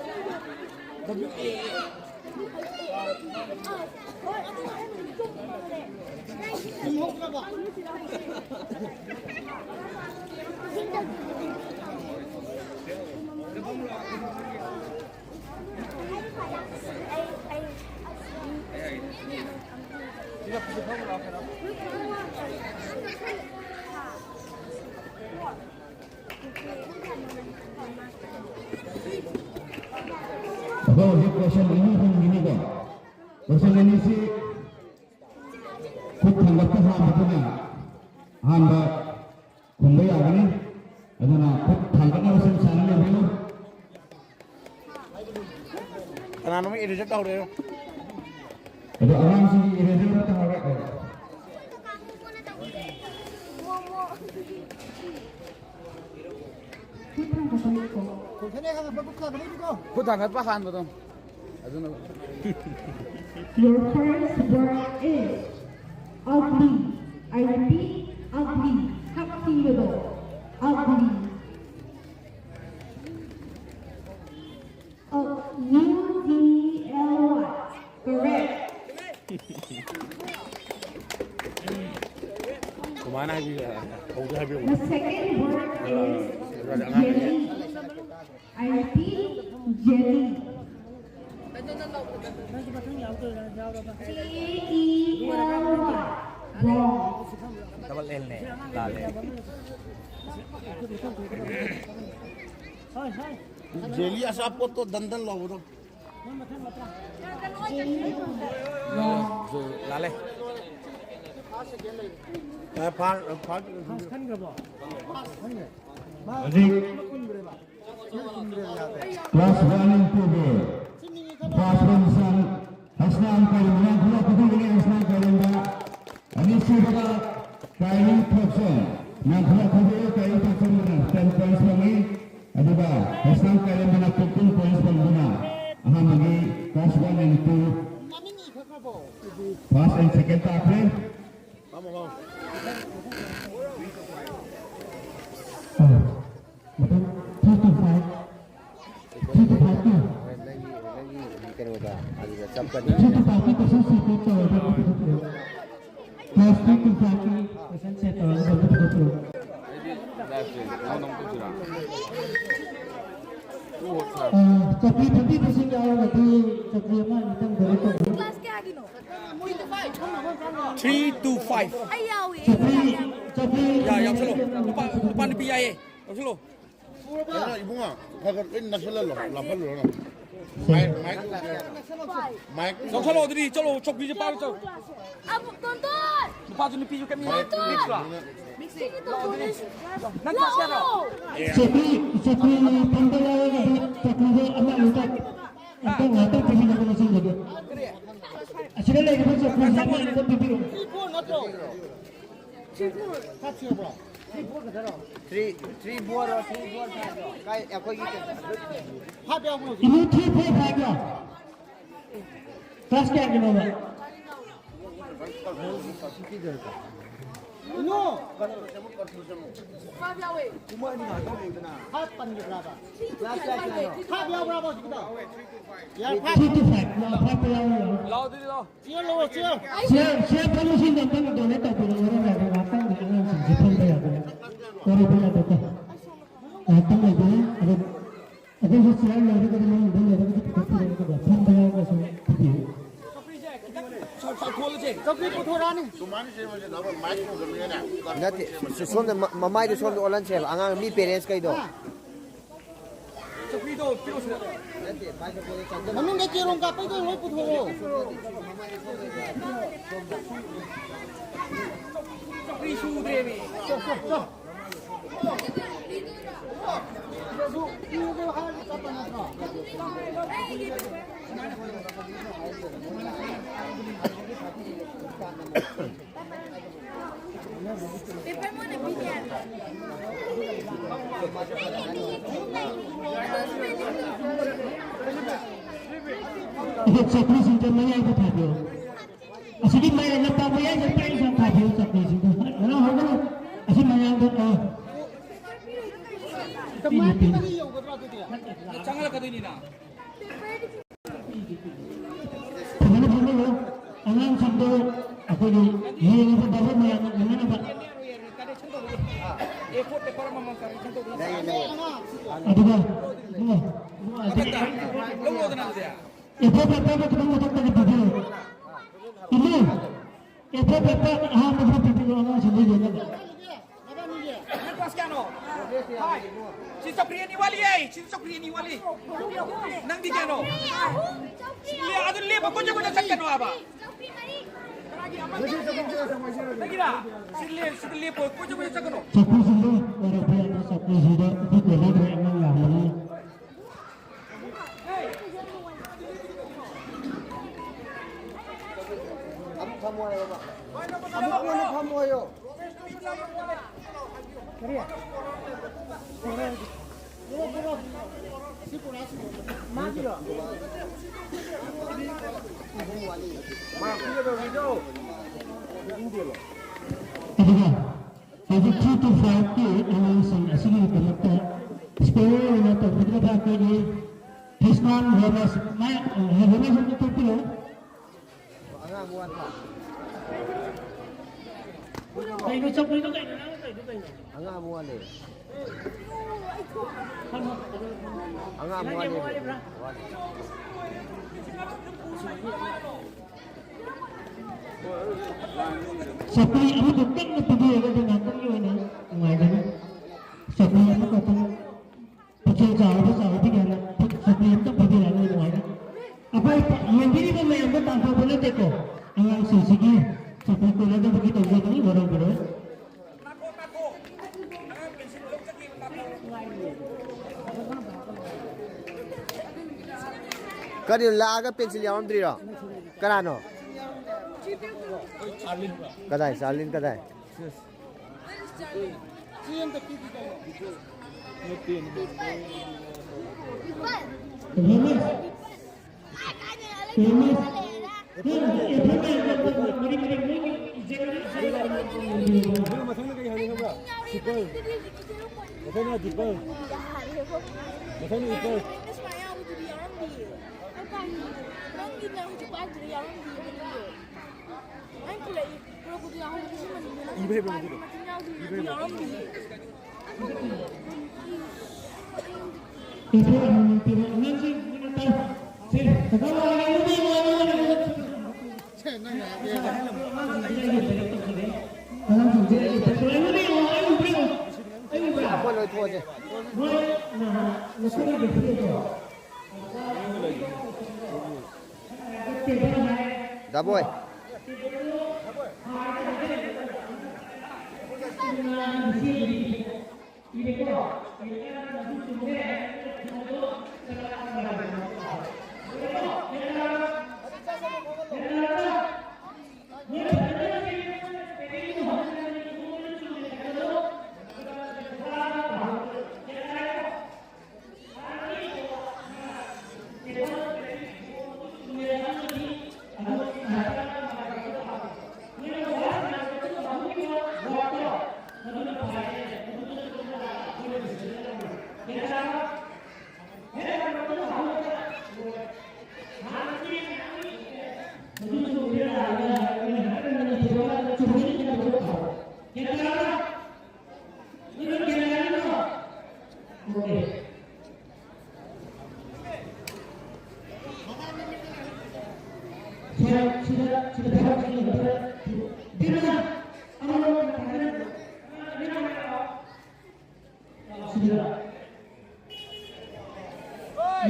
ꯑꯗꯣ ꯍꯧꯖꯤꯛ question ꯑꯅꯤ ꯍꯪꯈꯤꯅꯤꯀꯣ꯫ Question ꯑꯅꯤꯁꯤ ꯈꯨꯠ ꯊꯥꯡꯒꯠꯄ ꯍꯥꯟꯕꯗꯨꯅ ꯑꯍꯥꯟꯕ ꯈꯨꯝꯕ ꯌꯥꯒꯅꯤ꯫ ꯑꯗꯨꯅ ꯈꯨꯠ ꯊꯥꯡꯒꯠꯅꯕ ꯁꯦꯝ ꯁꯥꯅ ꯂꯩꯕꯤꯌꯨ꯫ ꯀꯅꯥꯅꯣꯝ eraser ꯇꯧꯔꯦ꯫ ꯑꯗꯣ ꯑꯉꯥꯡꯁꯤꯡꯒꯤ eraser ꯑꯃ ꯇꯧꯔꯦ꯫ ꯈꯨꯠ ꯊꯥꯡꯒꯠꯄ ꯍꯥꯟꯕꯗꯣ꯫ ꯑꯗꯨꯅ Your first word is ugly. I repeat, ugly. ꯁꯛ ꯊꯤꯕꯗꯣ꯫ Ugly. U G L Y. Correct. ꯃꯥꯅ ꯍꯥꯏꯕꯤꯌꯨ, ꯍꯧꯖꯤꯛ ꯍꯥꯏꯕꯤꯌꯨ꯫ The second word is jelly. ꯑꯩꯠꯇꯤ, jelly. J E L Y. Wrong. Double ꯑꯦꯜꯅꯦ꯫ ꯂꯥꯜꯂꯦ꯫ ꯖꯦꯂꯤ ꯑꯆꯥꯄꯣꯠꯇꯣ ꯗꯟ ꯗꯟ ꯂꯥꯎꯕꯗꯣ꯫ ꯂꯥꯜꯂꯦ꯫ ꯑꯦ, ꯐꯥꯔ-, ꯐꯥꯔ-, ꯈꯟꯈ꯭ꯔꯕꯣ? ꯈꯟꯈ꯭ꯔꯦ꯫ ꯃꯥ ꯍꯧꯖꯤꯛ ꯀꯨꯟꯈ꯭ꯔꯦꯕ꯫ ꯀꯨꯟꯈ꯭ꯔꯦꯕ ꯌꯥꯗꯦ꯫ Class one and two ꯒꯤ first position ꯍꯁꯅꯥꯝ ꯀꯔꯤꯝ, ꯉꯥꯡꯈꯨꯂꯥꯛ ꯈꯨꯗꯤꯡꯒꯤ ꯍꯁꯅꯥꯝ ꯀꯔꯤꯝꯗ꯫ ꯑꯅꯤꯁꯨꯕꯗ ꯀꯥꯏꯔꯤ ꯊꯣꯛꯆꯣꯝ, ꯉꯥꯡꯈꯨꯂꯥꯛ ꯈꯨꯗꯤꯡꯒꯤ ꯀꯥꯏꯔꯤ ꯊꯣꯛꯆꯣꯝꯅ ten points ꯐꯪꯉꯤ꯫ ꯑꯗꯨꯒ ꯍꯁꯅꯥꯝ ꯀꯔꯤꯝꯗꯅ fifteen points ꯐꯪꯗꯨꯅ ꯑꯍꯥꯟꯕꯒꯤ class one and two first and second ꯇꯥꯈ꯭ꯔꯦ꯫ ꯃꯊꯪ three to five, three to five ꯀꯤ꯫ ꯅꯪꯒꯤ ꯅꯪꯒꯤ ꯀꯩꯅꯣꯗ ꯑꯗꯨꯗ ꯆꯞꯀꯅꯤ꯫ Three to five ꯀꯤ question set ꯇꯧꯔꯒ ꯑꯝꯇ ꯄꯨꯊꯣꯛꯄꯤꯔꯣ꯫ Class three to five ꯀꯤ question set ꯇꯧꯔꯒ ꯑꯝꯇ ꯄꯨꯊꯣꯛꯄꯤꯔꯣ꯫ ꯑ, ꯆꯧꯀ꯭ꯔꯤ ꯐꯝꯕꯤꯕꯁꯤꯡ ꯌꯥꯎꯔꯒꯗꯤ ꯆꯧꯀ꯭ꯔꯤ ꯑꯃ ꯑꯅꯤꯇꯪ donate ꯇꯧꯕꯤꯌꯨ꯫ ꯀ꯭ꯂꯥꯁ ꯀꯌꯥꯒꯤꯅꯣ? Three to five꯫ ꯑꯩ ꯌꯥꯎꯏ꯫ ꯆꯧꯀ꯭ꯔꯤ, ꯆꯧꯀ꯭ꯔꯤ ꯌꯥ, ꯌꯥꯎꯁꯜꯂꯣ꯫ ꯅꯨꯄꯥ, ꯅꯨꯄꯥ ꯅꯨꯄꯤ ꯌꯥꯏꯌꯦ꯫ ꯌꯥꯎꯁꯜꯂꯣ꯫ ꯀꯩꯅꯣ ꯏꯕꯨꯡꯉꯣ, ꯈꯔ ꯈꯔ ꯂꯣꯏ ꯅꯛꯁꯜꯍꯜꯂꯣ, ꯂꯥꯞꯍꯜꯂꯨꯔꯅꯨ꯫ Mike, mike, mike. ꯌꯥꯎꯁꯜꯂꯣ ꯑꯗꯨꯗꯤ, ꯆꯠꯂꯣ, ꯆꯧꯀ꯭ꯔꯤꯁꯦ ꯄꯥꯏꯔꯣ, ꯆꯠꯂꯣ꯫ ꯑꯃꯨꯛ ꯇꯣꯟꯇꯣꯟ! ꯅꯨꯄꯥꯁꯨ ꯅꯨꯄꯤꯁꯨ ꯀꯩꯝ ꯇꯣꯟꯇꯣꯟ! ꯃꯤꯛꯁꯂꯣ? ꯁꯤꯒꯤ ꯇꯣꯟꯇꯣꯟ! ꯅꯪ ꯀ꯭ꯂꯥꯁ ꯀꯌꯥꯅꯣ? ꯆꯧꯀ꯭ꯔꯤ, ꯆꯧꯀ꯭ꯔꯤ ꯐꯝꯕ ꯌꯥꯎꯔꯒꯗꯤ ꯆꯧꯀ꯭ꯔꯤꯗꯣ ꯑꯃ ꯑꯅꯤꯇ ꯑꯝꯇ ꯉꯥꯛꯇꯪ ꯄꯤꯕꯤꯅꯕ ꯅꯤꯡꯁꯤꯡꯖꯒꯦ꯫ ꯑꯁꯤꯗ ꯂꯩꯔꯤꯕ ꯆꯧꯀ꯭ꯔꯤꯁꯦ ꯑꯃ ꯑꯅꯤꯇ ꯄꯤꯕꯤꯔꯣ꯫ Three, three, four, three, four, five. ꯀꯥꯏ ꯑꯩꯈꯣꯏꯒꯤ ꯏꯕꯨꯡ three four five low? Class ꯀꯌꯥꯒꯤꯅꯣꯕ? Three to five꯫ ꯂꯥꯎ, five ꯇ ꯌꯥꯎꯔꯣ, ꯌꯥꯎꯔꯣ꯫ ꯂꯥꯎ ꯑꯗꯨꯗꯤ ꯂꯥꯎ꯫ ꯁꯤꯌꯔ, ꯁꯤꯌꯔ ꯐꯪꯕꯁꯤꯡꯗꯣ ꯑꯝꯇꯪ donate ꯇꯧꯕꯤꯔꯛꯑꯣ, ꯍꯣꯔꯦꯟ ꯉꯥꯏꯈꯣ, ꯉꯥꯛꯇꯪ꯫ ꯐꯝꯕ ꯌꯥꯗꯦ꯫ ꯋꯥꯔꯧꯕ ꯌꯥꯗꯦꯀꯣ꯫ ꯉꯥꯏꯍꯥꯛꯇꯪ ꯂꯩꯕꯤꯌꯨ꯫ ꯑꯗꯣ ꯑꯩꯈꯣꯏꯁꯨ ꯆꯤꯌꯔ ꯂꯩꯔꯒꯗꯤ ꯃꯅꯨꯡꯗ ꯂꯩꯔꯒꯗꯤ ꯄꯨꯊꯣꯛꯄꯤꯔꯣ, ꯑꯗꯨꯒ ꯐꯝꯕ ꯌꯥꯎꯔꯒꯁꯨ ꯄꯤꯕꯤꯌꯨ꯫ ꯆꯧꯀ꯭ꯔꯤ ꯄꯨꯊꯣꯔꯛꯑꯅꯤ꯫ ꯅꯠꯇꯦ, ꯁꯣꯝꯗ ꯃ-, ꯃꯃꯥꯏꯗꯣ ꯁꯣꯝꯗ ꯑꯣꯜꯍꯟꯁꯦꯕ, ꯑꯉꯥꯡ ꯃꯤ ꯄꯦꯔꯦꯟꯁ ꯀꯩꯗꯣ꯫ ꯆꯧꯀ꯭ꯔꯤꯗꯣ ꯄꯤꯔꯛꯑꯣ ꯁꯤꯗ꯫ ꯃꯅꯨꯡꯗ ꯆꯦꯔꯣꯡ ꯀꯥꯞꯄꯩꯗꯣ ꯂꯣꯏ ꯄꯨꯊꯣꯔꯛꯑꯣ꯫ ꯆꯧꯀ꯭ꯔꯤ ꯁꯨꯗ꯭ꯔꯦꯃꯤ꯫ ꯑꯗꯣ ꯆꯧꯀ꯭ꯔꯤꯁꯤꯡꯁꯦ ꯃꯌꯥꯏꯗ ꯊꯥꯕꯤꯌꯣ꯫ ꯑꯁꯤꯒꯤ ꯃꯌꯥꯏ ꯂꯝꯄꯥꯛ ꯃꯌꯥꯏꯗ ꯄꯥꯏꯔꯤꯕ ꯊꯥꯕꯤꯌꯨ ꯆꯧꯀ꯭ꯔꯤꯁꯤꯡꯗꯣ꯫ ꯍꯔꯥꯎ ꯍꯔꯥꯎ꯫ ꯑꯁꯤ ꯃꯌꯥꯝꯗꯣ, ꯑ, ꯄꯤꯌꯨ, ꯄꯤꯌꯨ꯫ ꯆꯪꯍꯜꯂꯛꯀꯗꯣꯏꯅꯤꯅ꯫ ꯐꯖꯅ ꯐꯝꯃꯤꯟꯅꯧ꯫ ꯑꯉꯥꯡꯁꯤꯡꯗꯣ ꯑꯩꯈꯣꯏꯒꯤ ꯌꯦꯡꯉꯤꯕ ꯚꯥꯕꯣꯛ ꯃꯌꯥꯝꯅ ꯎꯅꯅꯕ꯫ ꯑꯗꯨꯒ, ꯏꯃꯨꯡ, ꯏꯃꯨꯡ ꯑꯁꯤꯒꯤ ꯂꯧꯔꯣꯗꯅ ꯑꯗꯨꯗꯤ꯫ ꯑꯦ ꯐꯣꯔ ꯄꯦꯄꯔꯗꯣ ꯈꯤꯇꯪ ꯃꯊꯛꯇꯒꯤ ꯄꯤꯕꯤꯌꯨ꯫ ꯏꯃꯨꯡ, ꯑꯦ ꯐꯣꯔ ꯄꯦꯄꯔ ꯑꯍꯥꯟꯕꯗ ꯄꯤꯕꯤꯌꯨ, ꯑꯉꯥꯡꯁꯤꯡꯗꯣ ꯌꯦꯡꯅꯕ꯫ ꯅꯪ ꯀ꯭ꯂꯥꯁ ꯀꯌꯥꯅꯣ? ꯐꯥꯏꯚ꯫ ꯁꯤ ꯆꯧꯀ꯭ꯔꯤ ꯑꯅꯤ ꯋꯥꯠꯂꯤ, ꯑꯩ꯫ ꯁꯤ ꯆꯧꯀ꯭ꯔꯤ ꯑꯅꯤ ꯋꯥꯠꯂꯤ꯫ ꯅꯪꯗꯤ ꯀꯌꯥꯅꯣ? ꯂꯦ-, ꯑꯗꯨ ꯂꯦꯞꯄ ꯀꯣꯏꯆꯠ ꯀꯣꯏꯆꯠ ꯆꯠꯀꯅꯣ ꯍꯥꯏꯕ꯫ ꯅꯪꯒꯤꯔꯥ? ꯁꯤ ꯂꯦ-, ꯁꯤꯗ ꯂꯦꯞꯄꯣ, ꯀꯣꯏꯆꯠ ꯀꯣꯏꯆꯠ ꯆꯠꯀꯅꯣ꯫ ꯆꯧꯀ꯭ꯔꯤꯁꯤꯡꯗꯣ ꯋꯥꯔꯧꯕ ꯌꯥꯗꯦ, ꯆꯧꯀ꯭ꯔꯤꯁꯤꯡꯗꯣ ꯑꯗꯨ ꯀꯣꯟꯅꯗ꯭ꯔꯦ, ꯑꯉꯥꯡ ꯌꯥꯝꯕꯅꯤꯅ꯫ ꯑꯃꯨꯛ ꯐꯝꯃꯣ ꯍꯥꯏꯌꯣ, ꯕꯕꯥ꯫ ꯑꯃꯨꯛ ꯀꯣꯟꯅ ꯐꯝꯃꯣ ꯍꯥꯏꯌꯣ꯫ ꯀꯔꯤ? ꯃꯥꯒꯤꯔꯣ? ꯃꯥ ꯄꯤꯒꯗꯧꯕꯤꯗꯣ꯫ ꯑꯗꯨꯒ ꯍꯧꯖꯤꯛ three to five ꯀꯤ ꯑꯉꯥꯡꯁꯤꯡ ꯑꯁꯤꯒꯤꯗꯃꯛꯇ ꯁ꯭ꯄꯦꯁꯦꯜ ꯑꯣꯏꯅ ꯇꯧꯕꯤꯒꯗꯕ ꯑꯩꯈꯣꯏꯒꯤ ꯍꯤꯁꯃꯥꯟ ꯔꯣꯃꯦꯁ, ꯃꯥ-, ꯑ, ꯔꯣꯃꯦꯁ ꯑꯝꯇ ꯊꯣꯛꯄꯤꯔꯛꯎ꯫ ꯑꯉꯥꯡ ꯋꯥꯠꯄ꯫ ꯀꯩꯅꯣ ꯆꯧꯀ꯭ꯔꯤꯗꯣ ꯀꯩꯅꯣ? ꯅꯪꯅ ꯇꯧꯔꯤꯗꯣ ꯀꯩꯅꯣ? ꯑꯉꯥꯡ ꯑꯃ ꯋꯥꯠꯂꯦ꯫ ꯍꯪꯉꯣ꯫ ꯑꯉꯥꯡ ꯑꯃ ꯅꯪꯒꯤ ꯑꯃ ꯋꯥꯠꯂꯦ꯫ ꯋꯥꯠꯂꯤꯕ꯭ꯔꯥ? ꯋꯥꯠꯂꯤ꯫ ꯆꯧꯀ꯭ꯔꯤ ꯑꯃꯈꯛꯇꯪ ꯄꯤꯕꯤꯔꯒꯗꯤ ꯉꯥꯛꯇꯪꯒꯤ ꯑꯣꯏꯅ ꯅꯨꯡꯉꯥꯏꯒꯅꯤ꯫ ꯆꯧꯀ꯭ꯔꯤ ꯑꯃꯈꯛꯇꯪ꯫ ꯄꯨꯛꯆꯦꯜ ꯆꯥꯎꯔꯕ ꯆꯥꯎꯔꯕꯤ ꯀꯌꯥꯅ ꯈꯨꯠ ꯁꯣꯛꯄꯤ ꯑꯝꯇ ꯄꯤꯕꯤꯔꯛꯑꯅꯨ ꯑꯗꯨꯃꯥꯏꯅ꯫ ꯑꯩꯈꯣꯏ ꯄ-, ꯌꯦꯡꯕꯤꯔꯤꯕ ꯃꯌꯥꯝꯗꯣ ꯇꯥꯟꯊꯣꯛꯄ ꯅꯠꯇꯦꯀꯣ, ꯑꯉꯥꯡꯁꯤꯡꯁꯤꯒꯤ ꯁꯣꯛꯄꯤ ꯀꯣꯟꯅꯗꯕꯒꯤ ꯇꯧꯖꯕꯅꯤ, ꯋꯥꯔꯧꯕꯤꯔꯣꯏ꯫ ꯀꯔꯤꯅꯣ, ꯂꯥꯛꯑꯒ ꯄꯦꯟꯁꯤꯜ ꯌꯥꯎꯔꯝꯗ꯭ꯔꯤꯔꯣ? ꯀꯅꯥꯅꯣ? ꯀꯗꯥꯏ, ꯆꯥꯔꯂꯤꯟ ꯀꯗꯥꯏ? ꯃꯊꯪꯅ ꯀꯩ ꯍꯥꯏꯅꯤ ꯈꯪꯕ꯭ꯔꯥ? ꯁꯤꯄꯜ꯫ ꯃꯊꯪꯅ ꯗꯤꯄꯜ꯫ ꯃꯊꯪꯅ ꯏꯄꯜ꯫ ꯅꯪꯒꯤꯅ ꯍꯧꯖꯤꯛ ꯄꯥꯏꯗꯨꯗ ꯌꯥꯎꯔꯝꯗꯤꯌꯦ꯫ ꯑꯩꯅ ꯄꯨꯔꯛꯏ, ꯄꯨꯔꯛꯄꯗꯨ ꯌꯥꯎꯍꯧꯗꯦ꯫ ꯏꯕ ꯍꯩꯕ꯭ꯔꯥ ꯅꯪꯒꯤꯗꯣ? ꯃꯆꯤꯟ ꯌꯥꯎꯗꯦ, ꯏꯕ ꯍꯩꯕ꯭ꯔꯥ? ꯌꯥꯎꯔꯝꯗꯤꯌꯦ꯫ ꯑꯩꯈꯣꯏ ꯂꯣꯏ ꯊꯣꯛꯑꯁꯦ꯫ ꯗꯥꯕꯣꯏ꯫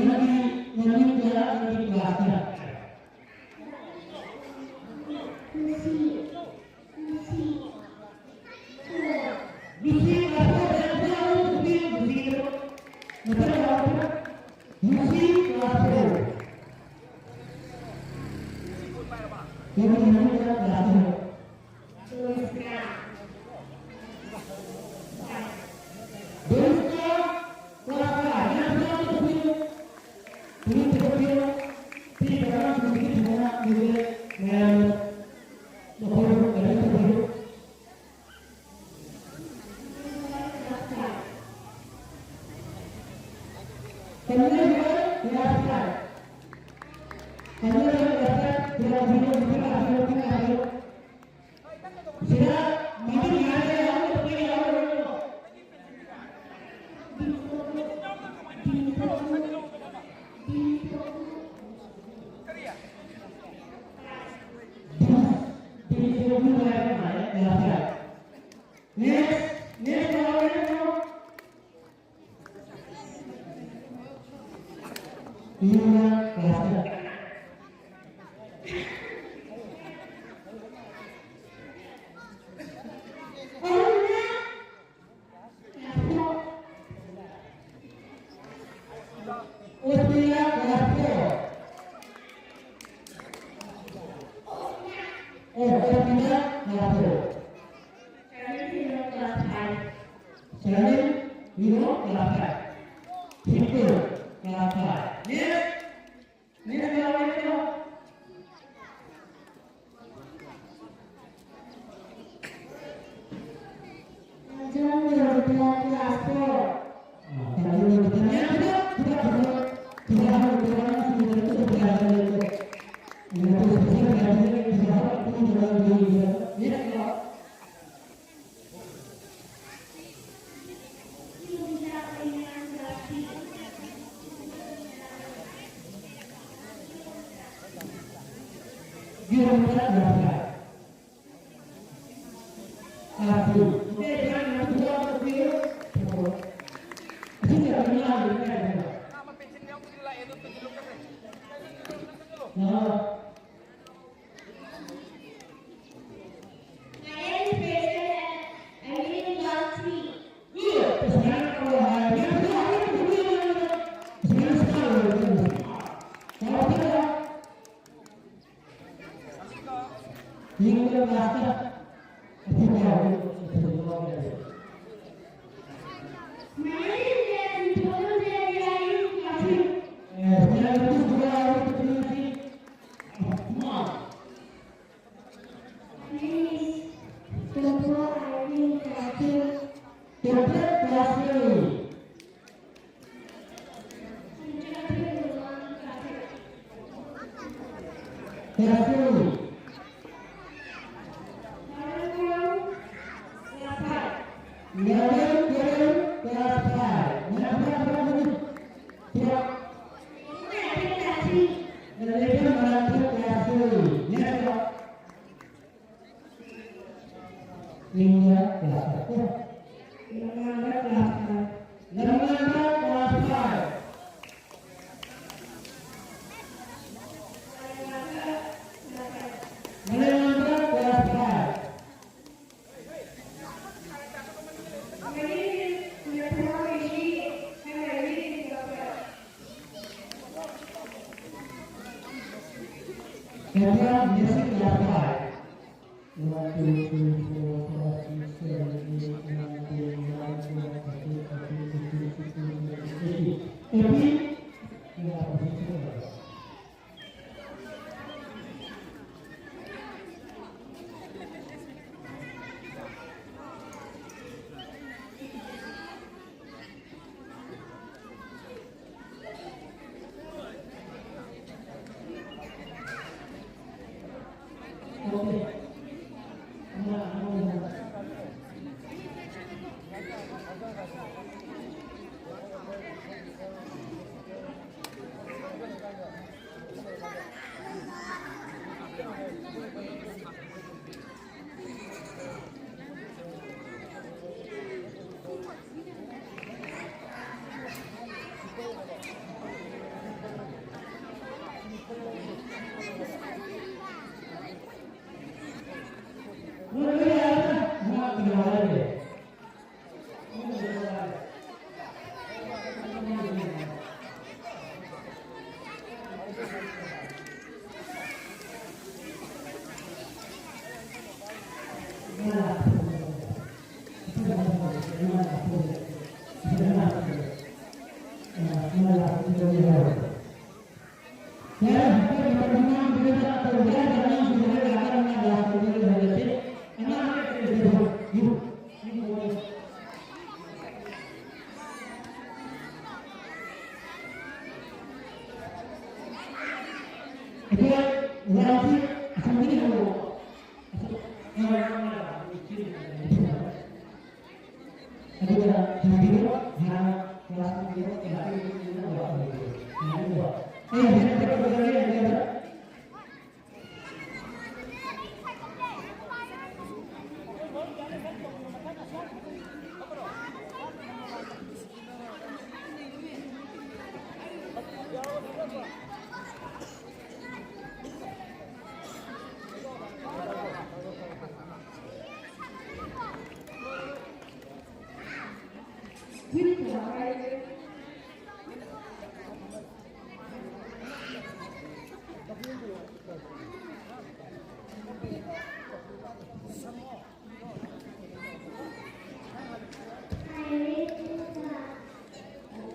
ꯅꯪꯒꯤ ꯃꯃꯤꯡ ꯀꯌꯥ, ꯅꯪꯒꯤ class ꯀꯌꯥ? ꯂꯨꯁꯤ class four ꯗ ꯌꯥꯎꯕ꯭ꯔꯣ? ꯅꯨꯄꯤ ꯂꯨꯁꯤ ꯀꯩꯅꯣ? ꯃꯊꯪ ꯌꯥꯎꯕ꯭ꯔꯣ? Lucy class four꯫ ꯅꯪꯒꯤ ꯃꯃꯤꯡ ꯀꯌꯥ, class ꯀꯌꯥ? ꯃꯌꯥꯝꯅ ꯃꯈꯣꯏꯕꯨ ꯀꯔꯤ ꯇꯧꯕꯤꯌꯨ? Next, next, Charlie, you know, class five. People, class five. Next. Next, class four. Template class three. Class three. Level ten, class five. Level ten, class five. Next one. India class five. Lamangda class five. Lamangda class five. Lamangda class five. India music class five. One, two, three, four, five, six, seven, eight, nine, ten, eleven, twelve, thirteen, fourteen, fifteen, sixteen, seventeen, eighteen. ꯑꯩꯈꯣꯏ ꯂꯥꯎꯁꯤ ꯑꯁꯣꯝꯗꯒꯤ ꯍꯧꯔꯛꯑꯣ꯫ ꯑꯗꯨꯒ ꯍꯪꯕꯤꯔꯣ, ꯍꯥꯟꯅ class ꯍꯪꯕꯤꯔꯣ, ꯀꯩꯅꯣ ꯇꯧꯕꯤꯔꯣ, ꯀꯩꯅꯣ ꯇꯧꯕꯤꯔꯣ꯫ ꯑꯩ ꯍꯧꯖꯤꯛ ꯍꯟꯗꯛ ꯇꯧꯖꯔꯒꯦ, ꯍꯥꯏꯕꯤꯔꯣ꯫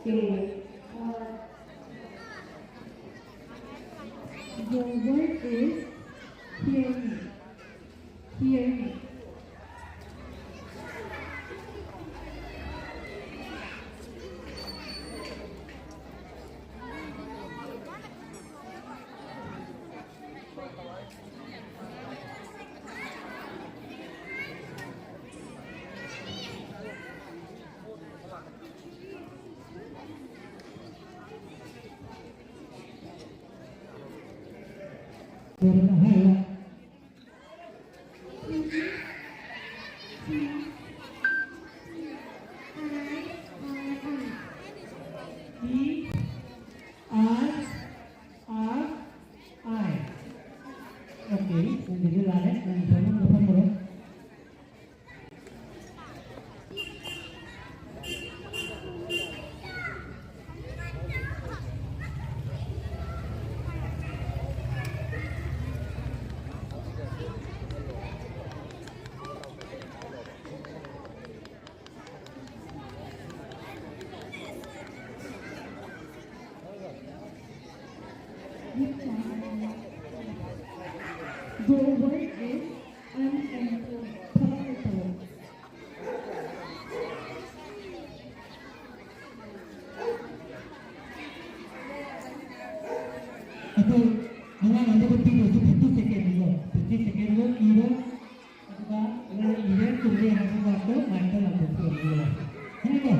Okay. Uh, the word is hearing. Hearing. Okay, ꯅꯪꯒꯤꯗꯤ ꯂꯥꯜꯂꯦ, ꯅꯪꯒꯤ ꯐꯃꯨꯡꯗ ꯐꯝꯃꯨꯔꯣ꯫ The word is unemployed. ꯑꯗꯨ ꯑꯉꯥꯡ ꯑꯃꯗ ꯄꯤꯗꯣꯏꯁꯤ fifty second ꯅꯤꯀꯣ, fifty second ꯗꯣ ꯏꯔꯣ꯫ ꯑꯗꯨꯒ ꯑꯉꯥꯡ ꯏꯔꯦ ꯆꯨꯝꯃꯦ ꯍꯥꯏꯕ ꯋꯥꯗꯣ ꯃꯥꯏꯛꯇ ꯂꯥꯎꯊꯣꯛꯄꯤꯔꯝꯃꯨ꯫ ꯈꯪꯉꯦꯀꯣ?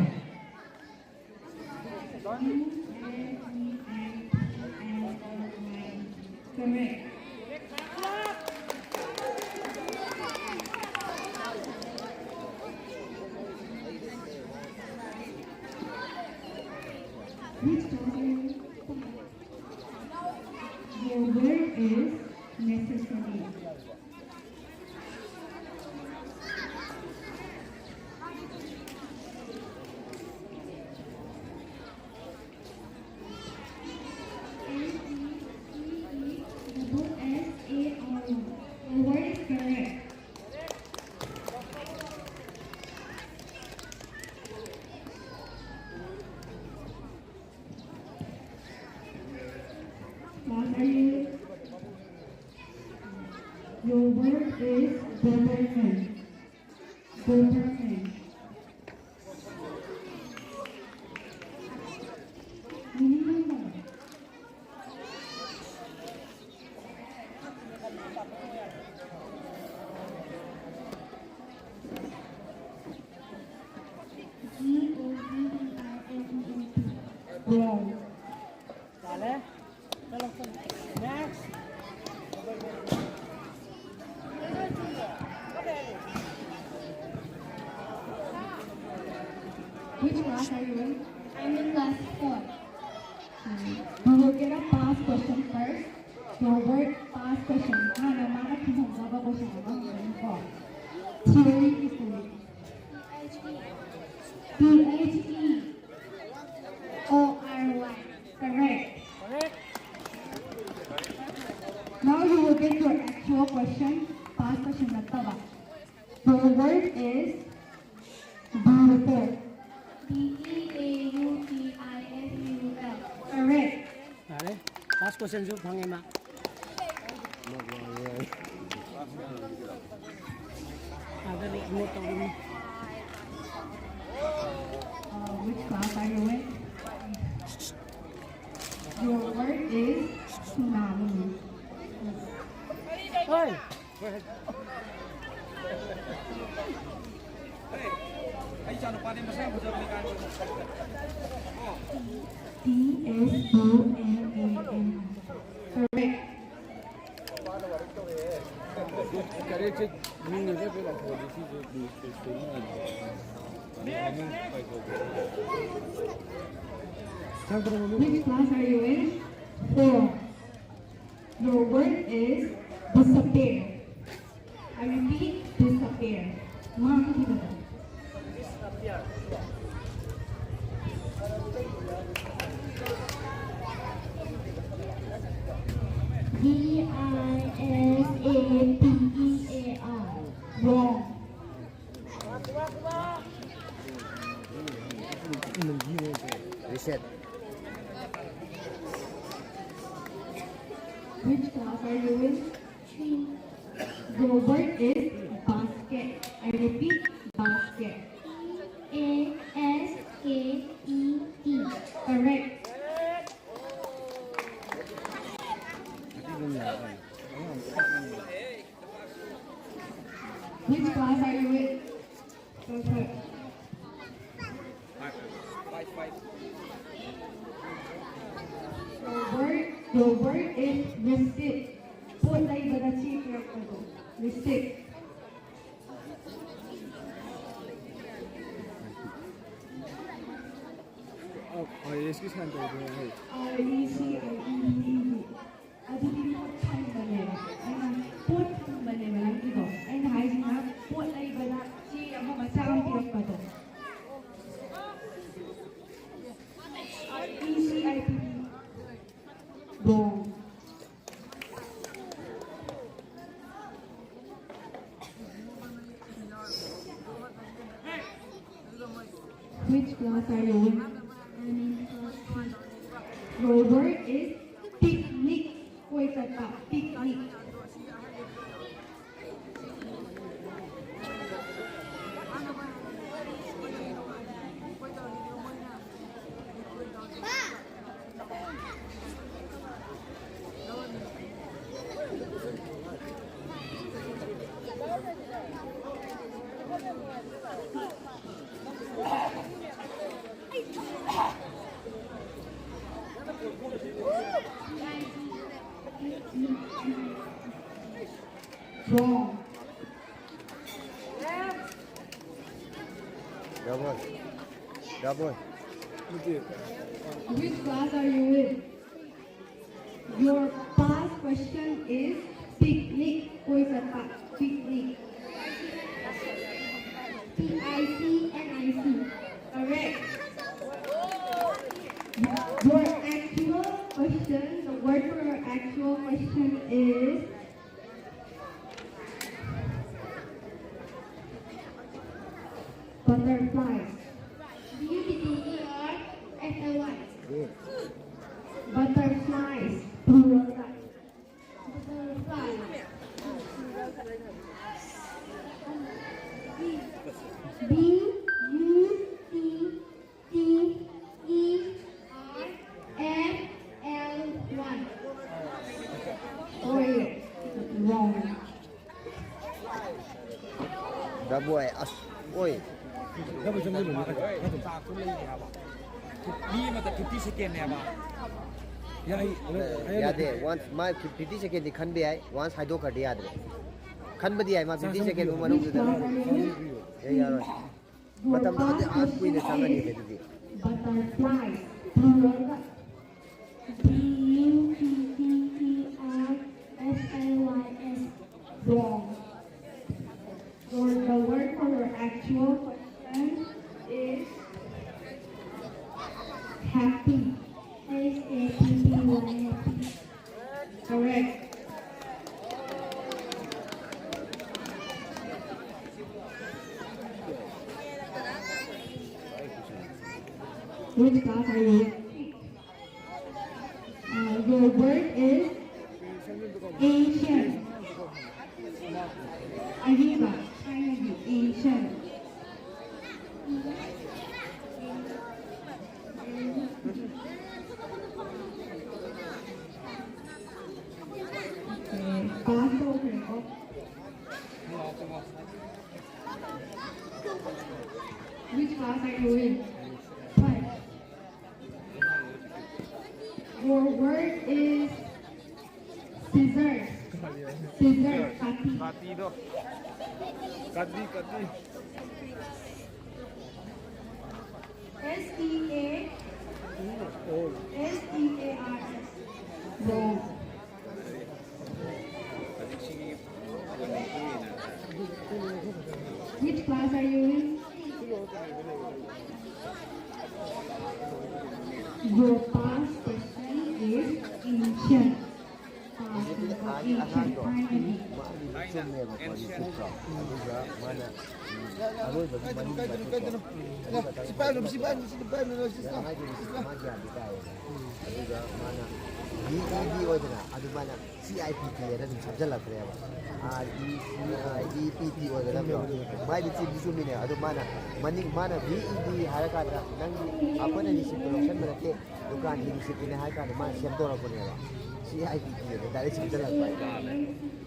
Correct. Which class are you? Your work is necessary. N E C E double S A R O. Your word is correct. Class, are you? Your word is government. Government. Meaning ꯈꯪꯗꯕ꯭ꯔꯥ? G O V E R M E N T. Wrong. ꯌꯥꯔꯦ꯫ ꯆꯠꯂꯣ, ꯆꯠꯂꯣ꯫ Next. Which class are you in? I'm in class four. We will get a past question first. Your word, past question. ꯍꯥꯟꯅ ꯃꯥꯅ ꯈꯨꯝꯍꯧꯅꯕ question ꯑꯃ ꯍꯪꯒꯅꯤꯀꯣ꯫ Theory is the T H E O R Y. Correct. Correct. Now you will get your actual question, past question ꯅꯠꯇꯕ. Your word is beautiful. B E A U T I F U L. Correct. ꯌꯥꯔꯦ꯫ Past question ꯁꯨ ꯐꯪꯉꯦ ꯃꯥ꯫ ꯑꯥꯗ note ꯇꯧꯔꯤꯅꯤ꯫ Uh, which class are you in? Your word is tsunami. ꯏꯆꯥꯅꯨꯄꯥꯗꯤ ꯃꯁꯛ ꯌꯥꯝ ꯐꯖꯕꯅꯤ ꯀꯥꯟꯗ꯫ T S U N A M. Correct. Which class are you in? Four. Your word is disappear. I repeat, disappear. ꯃꯥꯡꯈꯤꯕꯗꯣ꯫ D I S A P E A R. Wrong. Reset. Which class are you in? Three. Your word is basket. I repeat, basket. B A S K E T. Correct. Which class are you in? Perfect. Your word, your word is receipt. ꯄꯣꯠ ꯂꯩꯕꯗ ꯆꯦ ꯄꯤꯔꯛꯄꯗꯣ꯫ Receipt. ꯑꯦꯁꯀꯤ sign ꯇꯧꯗꯣꯏꯅꯦ꯫ R E C I E P. ꯑꯗꯨꯗꯤ ꯄꯣꯠ ꯊꯝꯕꯅꯦꯕ꯫ ꯑꯩꯅ ꯄꯣꯠ ꯊꯝꯕꯅꯦꯕ ꯅꯪꯒꯤꯗꯣ꯫ ꯑꯩꯅ ꯍꯥꯏꯁꯤꯅ ꯄꯣꯠ ꯂꯩꯕꯗ ꯆꯦ ꯑꯃ ꯃꯆꯥ ꯑꯃ ꯄꯤꯔꯛꯄꯗꯣ꯫ E C I P P. Wrong. Which class are you in? I'm in class three. Your word is picnic. ꯀꯣꯏ ꯆꯠꯄ, picnic. Double. Double. Which class are you in? Your past question is picnic. ꯀꯣꯏ ꯆꯠꯄ. Picnic. P I C N I C. Correct. Your actual question, the word for your actual question is butterflies. B U T T E R F L Y. Good. Butterflies. Plural. Butterfly. B U T T E R F L Y. Sorry, wrong. Dabui, as, oi. ꯆꯥꯛꯁꯨ ꯂꯩꯔꯤ ꯍꯥꯏꯕ꯫ ꯃꯤ ꯑꯃꯗ fifty second ꯅꯦꯕ꯫ ꯌꯥꯏ, ꯌꯥꯗꯦ꯫ Once ꯃꯥ fifty second ꯗꯤ ꯈꯟꯕ ꯌꯥꯏ꯫ Once ꯍꯥꯏꯗꯣꯛꯈ꯭ꯔꯗꯤ ꯌꯥꯗ꯭ꯔꯦ꯫ ꯈꯟꯕꯗꯤ ꯌꯥꯏ ꯃꯥ fifty second ꯃꯅꯨꯡꯗꯨꯗ꯫ ꯑꯦ, ꯌꯥꯔꯣꯏ꯫ ꯃꯇꯝꯗꯣ ꯑꯗꯨ ꯑꯥ ꯀꯨꯏꯅ ꯆꯪꯒꯅꯤꯕ ꯑꯗꯨꯗꯤ꯫ Butterflies, plural. B U T T E R F L Y S. Wrong. Or the word for your actual question is happy. H A P P Y, happy. Correct. Which class are you in? Uh, your word is ancient. ꯑꯔꯤꯕ, ꯊꯥꯏꯅꯒꯤ, ancient. Okay, pass ꯇꯧꯈ꯭ꯔꯦꯀꯣ꯫ Which class are you in? Five. Your word is scissors. Scissors, ꯀꯥꯇꯤ꯫ ꯀꯥꯇꯤꯗꯣ꯫ ꯀꯥꯇꯤ, ꯀꯥꯇꯤ꯫ Your past person is ancient. Past ꯍꯧꯖꯤꯛꯀꯤ ꯑꯍꯟ ꯑꯉꯥꯡꯗꯣ, ꯃꯥꯒꯤꯗꯤ ꯆꯨꯝꯃꯦꯕꯀꯣ, ꯔꯤꯁꯤꯞꯇꯣ꯫ ꯑꯗꯨꯒ ꯃꯥꯅ, ꯎꯝ, ꯑꯔꯣꯏꯕꯒꯤ ꯃꯅꯤꯡ ꯃꯊꯛꯇꯣ, ꯑꯗꯨ ꯈꯛꯇꯪ ꯁꯤ ꯄꯥꯏꯔꯨꯅꯨ, ꯁꯤ ꯄꯥꯏꯔꯨꯅꯨ, ꯁꯤ ꯄꯥꯏꯔꯨꯅꯨ, ꯁꯤ ꯅꯪ ꯍꯥꯏꯗꯣꯏꯗꯨꯁꯨ ꯃꯥ ꯒ꯭ꯌꯥꯟꯗꯤ ꯇꯥꯏꯌꯦꯕ꯫ ꯑꯗꯨꯒ ꯃꯥꯅ ꯚꯤ ꯏ ꯗꯤ ꯑꯣꯏꯗꯅ, ꯑꯗꯨ ꯃꯥꯅ ꯁꯤ ꯑꯥꯏ ꯄꯤ ꯇꯤ ꯑꯅ ꯑꯗꯨꯝ ꯁꯝꯖꯜꯂꯛꯈ꯭ꯔꯦꯕ꯫ R E C I E P T ꯑꯣꯏꯒꯗꯕꯗꯣ꯫ ꯃꯥꯏꯗꯤ ꯆꯨꯝꯗꯤ ꯆꯨꯝꯃꯤꯅꯦ꯫ ꯑꯗꯨ ꯃꯥꯅ ꯃꯅꯤꯡ, ꯃꯥꯅ ꯚꯤ ꯏ ꯗꯤ ꯍꯥꯏꯔꯀꯥꯟꯗ ꯅꯪꯒꯤ, ꯑꯩꯈꯣꯏꯅ ꯔꯤꯁꯤꯞꯇꯣ ꯂꯧꯁꯟꯕ ꯅꯠꯇꯦ, ꯗꯨꯀꯥꯟꯒꯤ ꯔꯤꯁꯤꯞꯇꯨꯅꯦ ꯍꯥꯏꯔꯀꯥꯟꯗ ꯃꯥꯅ ꯁꯦꯝꯗꯣꯔꯛꯄꯅꯦꯕ꯫ ꯁꯤ ꯑꯥꯏ ꯄꯤ ꯇꯤ ꯑꯅ ꯗꯥꯏꯔꯦꯛ ꯁꯦꯝꯖꯜꯂꯛꯄ ꯍꯥꯏꯇꯥꯔꯦ꯫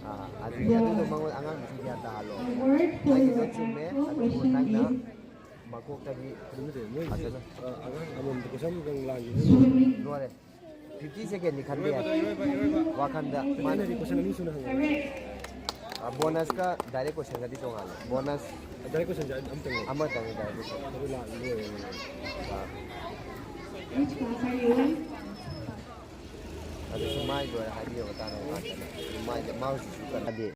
ꯑꯥ, ꯑꯗꯨꯒꯤ, ꯑꯗꯨꯗꯣ ꯃꯉꯣꯟ, ꯑꯉꯥꯡꯗꯨꯁꯨ ꯒ꯭ꯌꯥꯟ ꯇꯥꯍꯜꯂꯣ꯫ ꯍꯥꯏꯒꯤꯗꯣ ꯆꯨꯝꯃꯦ, ꯑꯗꯨꯕꯨ ꯅꯪꯅ ꯃꯀꯣꯛꯇꯒꯤ ꯑꯗꯨ ꯅꯠꯇꯦ, ꯃꯣꯏꯁꯦ, ꯐꯖꯅ ꯑ, ꯑꯉꯥꯡ ꯑꯃꯃꯝꯗ ꯀꯣꯏꯁꯟ ꯑꯃꯈꯛꯇꯪ ꯂꯥꯡꯈꯤꯕꯅꯦ꯫ ꯂꯣꯏꯔꯦ꯫ ꯐꯤꯐꯇꯤ ꯁꯦꯀꯦꯟꯗꯤ ꯈꯟꯕ ꯌꯥꯏ꯫ ꯏꯔꯣꯏꯕ, ꯏꯔꯣꯏꯕ, ꯏꯔꯣꯏꯕ꯫ ꯋꯥꯈꯟꯗ ꯃꯥꯅ ꯑꯩꯅꯗꯤ ꯀꯣꯏꯁꯟ ꯑꯅꯤ ꯁꯨꯅ ꯍꯪꯉꯦ꯫ ꯑ, ꯕꯣꯅꯁꯀ ꯗꯥꯏꯔꯦꯛ ꯀꯣꯏꯁꯟꯒꯗꯤ ꯇꯣꯉꯥꯜꯂꯦ꯫ ꯕꯣꯅꯁ ꯗꯥꯏꯔꯦꯛ ꯀꯣꯏꯁꯟꯁꯦ ꯑꯝꯇꯪ ꯍꯪꯉꯦ꯫ ꯑꯃꯇꯪꯅꯤ ꯗꯥꯏꯔꯦꯛ ꯀꯣꯏꯁꯟ꯫ ꯑꯗꯨ ꯂꯥꯛ-, ꯂꯣꯏꯔꯦ꯫ ꯑ꯫ Which class are you in? ꯑꯗꯨꯁꯨ ꯃꯥꯏ ꯂꯣꯏꯔꯦ ꯍꯥꯏꯕꯤꯌꯣ, ꯃꯇꯥꯡ ꯌꯧꯔꯀꯥꯟꯗ꯫ ꯑꯗꯨ ꯃꯥꯏꯗ, ꯃꯥ ꯍꯧꯖꯤꯛꯁꯨ ꯀꯟꯅꯗꯤ